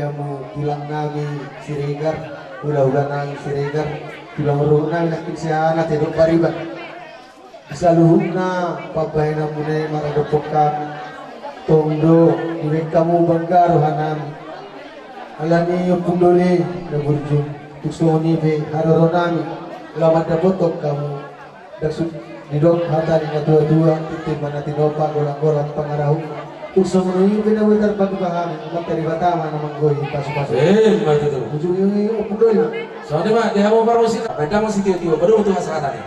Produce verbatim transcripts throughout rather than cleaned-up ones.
Hamu tulang nami Siregar, hula-hula nami Siregar, tulang rorobot nami nangkin sian Ate dohot Pariban. Saluhutna pambahenanmuna i maradophon hami. Tong do dibahen hamu bangga roha nami. Alani i Ompung Doli na burju, tung songon i pe haroro nami. Laho mandapothon hamu. Dang su-, didok hata ni na tua-tua, tintin ma na tinopa, golang-golang pangarahutna. Tung songon i pe na boi tarpatupa hami, Amanta Debata ma na manggohi pasu-pasu. Emma tutu. Ujung i Ompung Doli ma. Songon i ma, di hamu parmusik, baen damang sitio-tio, baru tu hasahatan i.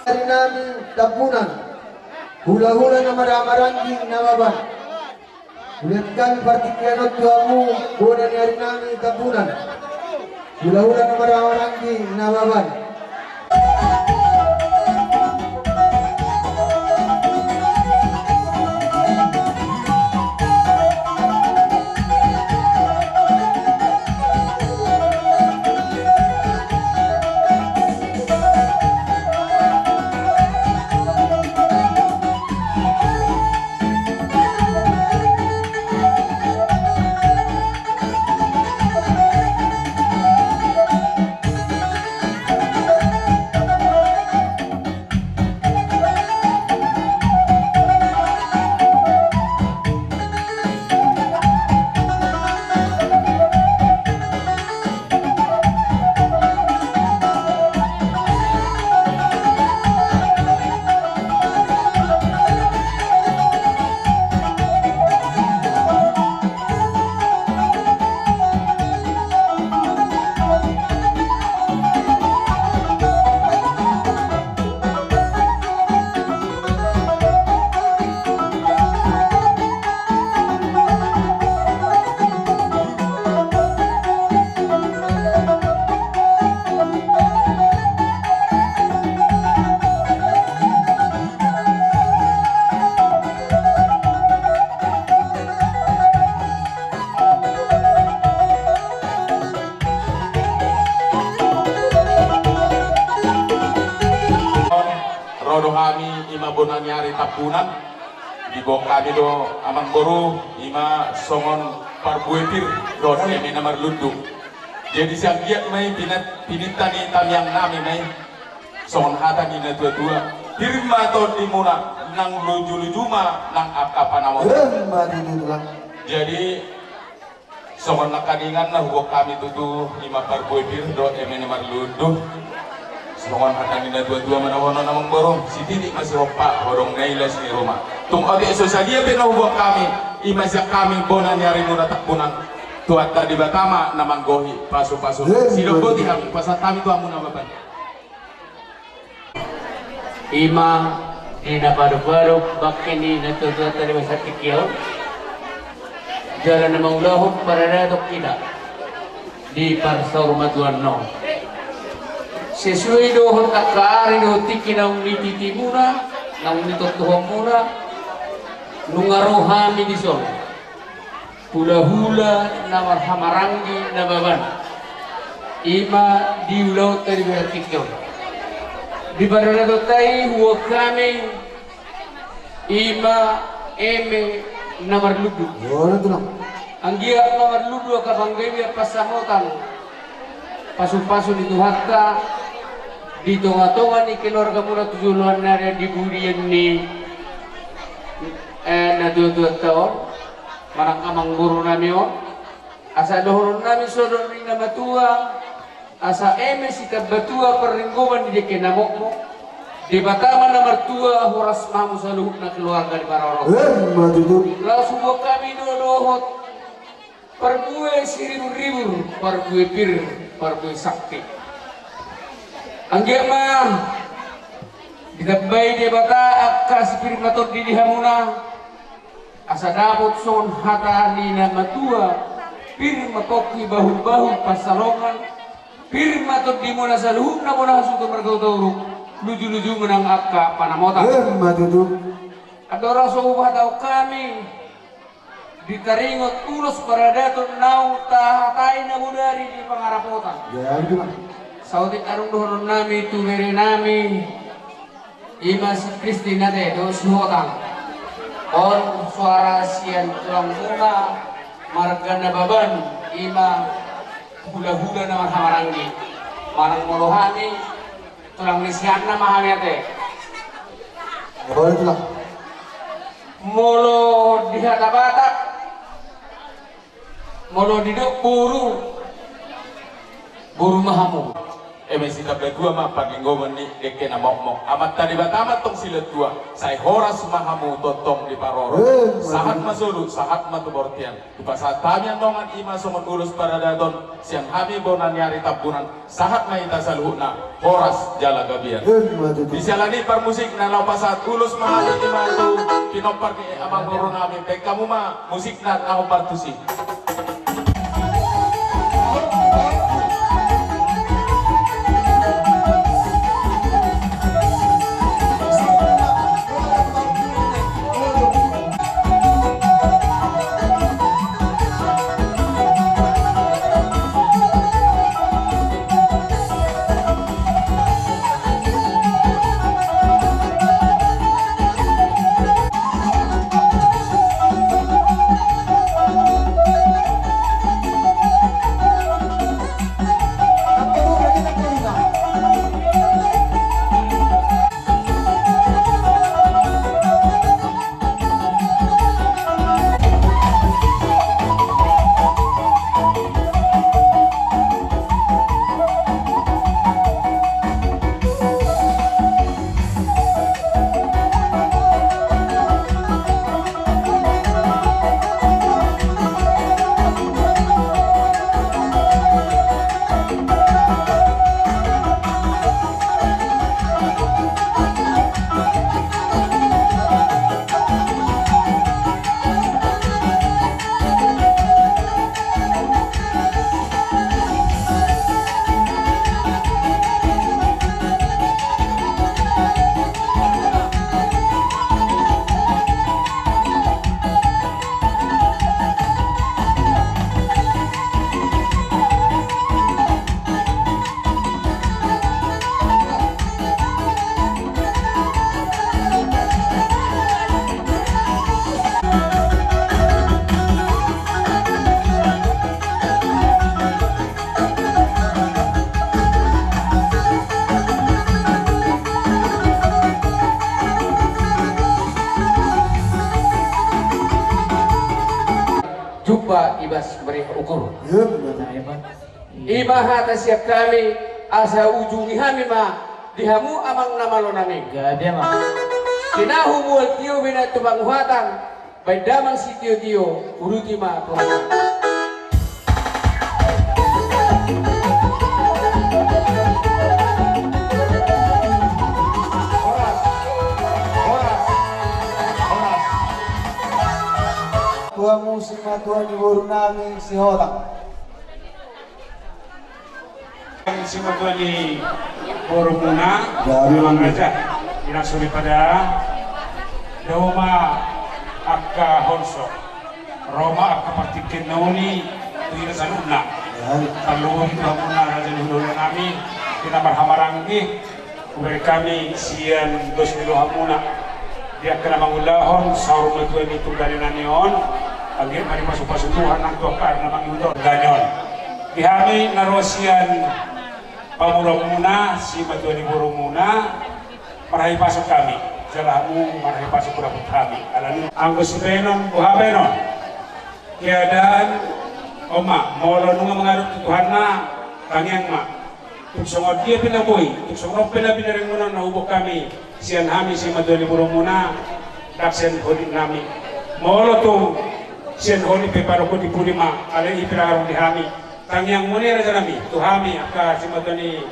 Ari nami Tambunan, hula-hula na marhaha maranggi na baban. Hulehon hami partingkian on tu hamu, bona ni ari nami Tambunan. Hula-hula na marhaha maranggi na baban. Ro do hami, i ma bona ni ari Tambunan. Diboan hami do amangboru, i ma songon parbue pir dohot eme na marlundu. Jadi sian giat ma i pinat-, pinangido ni tangiang nami ma i. Songon hata ni na tua-tua, pir ma tondimuna, nang luju-luju ma nang angka panamotan. Emma tutu, Tulang. Jadi songon nangkiningan na huboan hami tutu, i ma parbue pir dohot eme na marlundu. Songon hata ni na tua-tua ma dohonon, amangboru, sititik ma sihompa, hodong na ilas ni ruma. Tung otik so sadia pe na huboan hami, i ma sian hami bona ni arimuna Tambunan. Tuhanta Debata ma na manggohi pasu-pasu. Emma tutu. Sidok boti hami, pasahat hami tu hamu na baban. I ma di na padopadop bangke ni na tua-tuanta di masa tingki on, jala na mangulahon paradaton hita di parsaurmatuaon on. Sesuai dohot angka ari dohot tingki naung nititimuna, naung nitontuhonmuna, nunga ro hami dison. Hula-hula na marhaha maranggi na baban, i ma di ulaonta di bagasan tingki on. Di paradatonta i huboan hami, i ma eme na marlundu. Olo, Tulang. Anggiat ma marlundu angka panggabean pansamotan, pasu-pasu ni Tuhanta di tonga-tonga ni keluargamuna tu joloan ni ari, di pudian ni, eh, na tua-tuanta on. Manang amangboru nami on, asa dohonon nami songon na matua, asa eme sitambatua parlinggoman di dengke na mokmok. Debata ma na martua, horas ma hamu saluhutna keluarga di parorot. Emma tutu. Laos huboan hami do dohot parbue siribur-ribur, parbue pir, parbue sakti. Anggiat ma ditambai Debata angka sipir matondi di hamuna, asa dapot songon hata ni na matua, pir ma pongki bahul-bahul pansalongan, pir ma tondimuna saluhutna bona hasuhuton marga Hutauruk, luju-luju ma nang angka panamotan. Emma tutu. Andorang so huhatahon hami, Di taringot ulos paradaton naung tahatai na bodari di pangarapotan. Jadi, Bang. Saotik adong dohonon nami tu bere nami, ima si Kristina te, dohot si Hotang. On soara sian tulang muna marga Nababan, ima hulahula na marhamaranggi. Manang molo hami, tulang ni si Anna ma hami ate. Boleh, tulang. Molo di hata Batak, molo didok boru, boru ma hamu. Eme sitamba dua ma parlinggoman ni dengke na mokmok. Amanta Debata ma tong silehon tua, sai horas ma hamu tongtong diparorot. Eh, sahat ma solu, sahat ma tu bortian. Hupasahat hami annon ima songon ulos paradaton sian hami bona ni ari Tambunan, sahat ma hita saluhutna horas jala gabe. Ima tutu. Di siala ni parmusikna na hupasahat ulos ma hami ima tu pinompar ni amangboru nami, baen hamu ma musikna na hombar tusi. Jumpa ibas meriah ukur. Iya, benar. Nah, emang. Ima hata sian hami, asa ujungi hami ma di hamu amang na malo nami. Gabe ma. Tinahu mual tio bina tu panguhatan, baen damang sitio-tio, uduti ma tulang. Horas, horas, horas. Tua musik ma tua ni boru nami si Hotang. Simatua ni borumuna, ya, Amang Raja, inang soripada, dao ma angka holso, ro ma angka partingkian na uli, tu hita saluhutna. Ya. Tarlumobi tu hamuna raja ni hulahula nami, hita marhamaranggi, hubereng hami sian dos ni rohamuna. Di angka na mangulahon saur matua ni tungganena ni on, anggiat ma dipasupasu Tuhan nang tu angka ari na mangihut on. Dani on. Di hami na ro sian pamoruonmuna, simatua ni borumuna, marhahi pasu hami. Jala hamu marhahi pasu hudapot hami. Alani anggo sibaenon, boha baenon? Keadaan, on ma, molo nunga mangarap tu Tuhanna, tangiang ma. Tung songon dia pe na boi, tung songon on pe na binarenmuna na huboan hami, sian hami simatua ni borumuna, ndang sian hodik nami. Molo tung sian hodik pe, padokhon di pudi ma, alai i pe ndang adong di hami. Tangiang muna i raja nami, tu hami angka simatua ni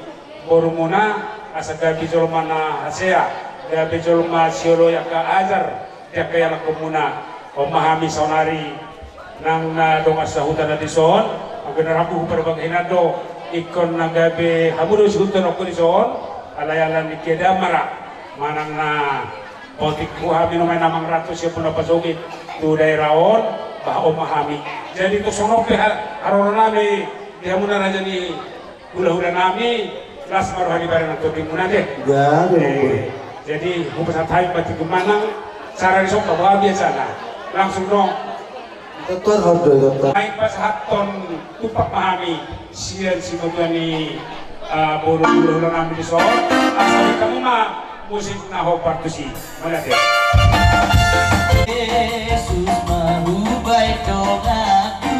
borumuna, asa gabe jolma na hasea, gabe jolma sioloi angka ajar, di angka ianakhonmuna. On ma hami saonari nang na dongan sahuta na dison, anggo na rambu huparbaga hinan do, ingkon na gabe hamu do sihuta nangkin dison, alai ala ni keadaan ma ra, manang na paotik hu hami nuaeng amang ratu sian bona pasogit tu daerah on, Bah, oma hami. Jadi, tung songon on pe ha-, haroro nami di hamuna raja ni hulahula nami, las ma roha ni badan nang tondimuna, deh. Ya, memang. Eh, boleh. Jadi, hupasahat hami ma tingki manang, cara ni somba, bah, biasa na. Langsung dong. Dokter, dokter. Naeng pasahathon tumpak ma hami, sian simatua ni, ah, boru hulahula nami dison, asa di hamu ma musik na hombar tusi. Mauliate. Jesus ma hubaen donganku,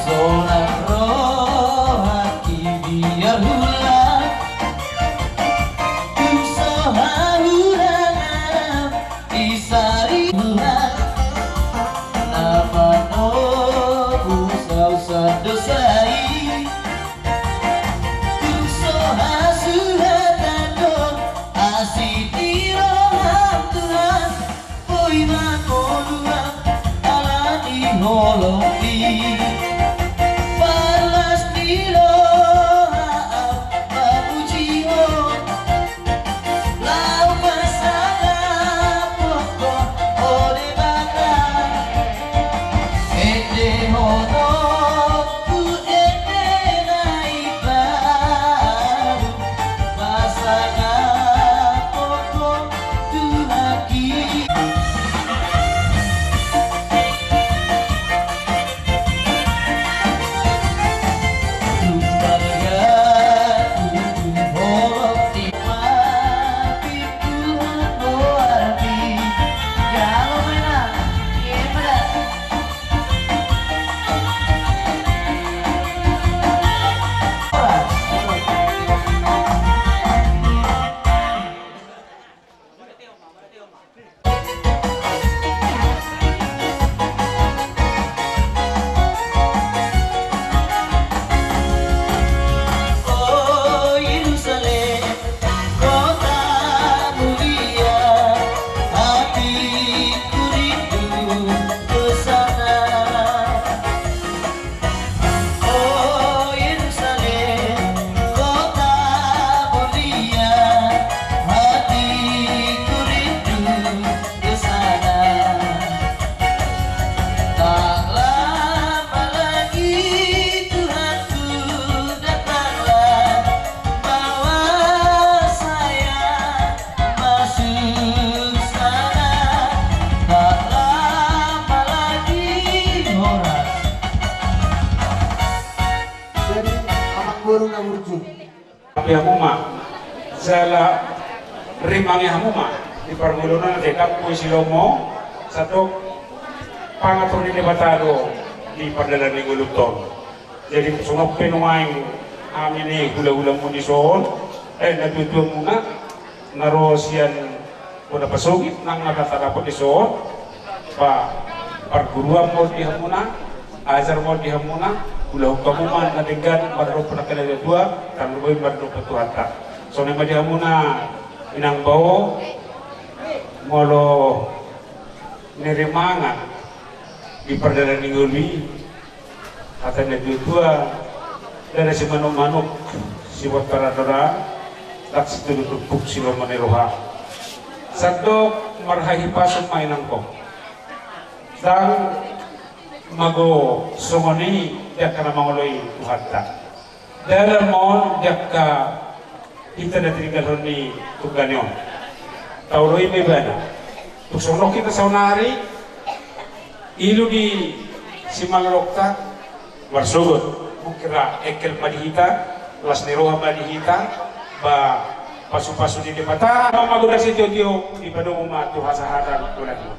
sonang rohangki biar hulang, tung so hahurangan di sari Tuhan, na manobus au sian dosa i. Tung so hasuhatan do asi ni roham Tuhan, boi ma ngolu ala ni holongmi. Parlas ni roha au mamuji Ho, laho pasangaphon Ho, o Debata. Endehononku ende na imbaru, pasangaphon Ho Tuhanki. O Yerusalem, kota mulia, hatiku rindu ke sana. Tak lama lagi Tuhanku datanglah, bawa saya masuk sana. Tak lama lagi, horas. Jadi, anak burung yang lucu. Tapi hamu ma, jala rimangi hamu ma di parngoluon on, ate, dang boi silomo, sandok pangatur ni Debata do di pardalanan ni ngolunta on. Jadi, songon on pe nuaeng hami ni hulahulamu dison, eh, natuatuamuna, na ro sian bona pasogit nang na tardapot dison, pa-, parguruan ma on di hamuna, ajar ma on di hamuna, ulahon hamu ma na denggan maradophon angka natuatua, tarlumobi maradophon Tuhanta. Songon i ma di hamuna inang bao, molo nirimangan di pardalanan ni ngolu i, hata ni natuatua, ndada simanukmanuk, sibuat parandora, ndang situtu tumpuk silomo ni roha. Sandok marhahipason ma inangko. Ndang mago songon i di angka na mangoloi Tuhanta. Dalan ma on di angka hita na tininggalhon ni tungga ni on. Taoloi ma ibana. Tung songon on hita saonari, ilu ni simalolokta, marsogot. Mungkin ra engkel ma di hita, las ni roha ma di hita, ba pasupasu ni Debata. Magodang sitiotio, dipadomu ma tu hasahatan. Ulang.